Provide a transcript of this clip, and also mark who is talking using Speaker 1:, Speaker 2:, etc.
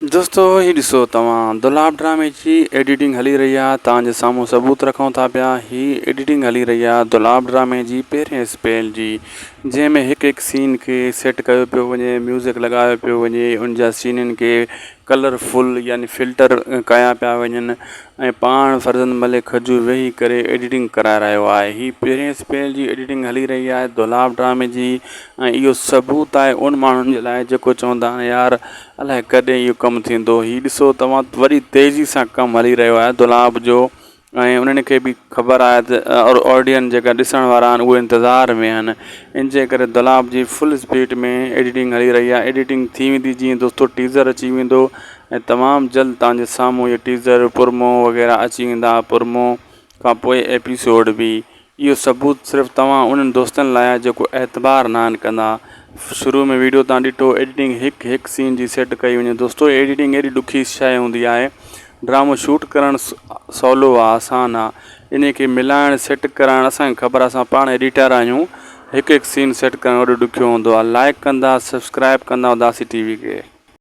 Speaker 1: دوستو هي ڏسو توهان دولاب ڊرامي جي ايڊيٽنگ هلي رهي آهي توهان جي سامهون ثبوت رکون ٿا پيا هي ايڊيٽنگ هلي رهي آهي دولاب ڊرامي جي پهرين اسپيل جي جنهن ۾ هڪ هڪ سين کي سيٽ ڪيو پيو وڃي ميوزڪ لڳايو پيو وڃي ان جا سينن کي ڪلر فل يعني فلٽر ڪيا پيا وڃن ۽ پاڻ فرزند ملڪ کجو ويهي ڪري ايڊيٽنگ ڪرائي رهيو آهي هي پهرين اسپيل جي ايڊيٽنگ هلي رهي آهي دولاب ڊرامي جي ۽ اهو ثبوت آهي ان ماڻهن جي لاء جيڪو چوندا آهن يار الائي ڪڏهن اهو ڪم ٿيندو. هي ڏسو توهان وڏي تيزي سان ڪم هلي رهيو آهي دولاب جو ۽ انهن کي به خبر آهي ته آڊين جيڪا ڏسڻ وارا آهن اهي انتظار ۾ آهن ان جي ڪري دولاب جي فل اسپيڊ ۾ ايڊيٽنگ هلي رهي آهي ايڊيٽنگ ٿي ويندي جيئن دوستو ٽيزر اچي ويندو ۽ تمام جلد توهان جي سامهون اهي ٽيزر پرمو وغيره اچي ويندا پرمو کان پوء ايپيسوڊ به اهو ثبوت صرف توهان انهن دوستن لاء آهي جيڪو اعتبار ناهن ڪندا شروع ۾ ويڊيو تان ڏٺو ايڊيٽنگ هڪ هڪ سين جي سيٽ ڪئي وڃي دوستو ايڊيٽنگ ايڏي ڏکي شيء هوندي آهي ڊرامو شوٽ ڪرڻ سولو آهي آسان آهي انهي کي ملائڻ سيٽ ڪرائڻ اسان کي خبر آهي اسان پاڻ ايڊيٽر آهيون هڪ هڪ سين سيٽ ڪرڻ ايڏو ڏکيو هوندو آهي لائڪ ڪندا سبسڪرائب ڪندا اداسي ٽي وي کي.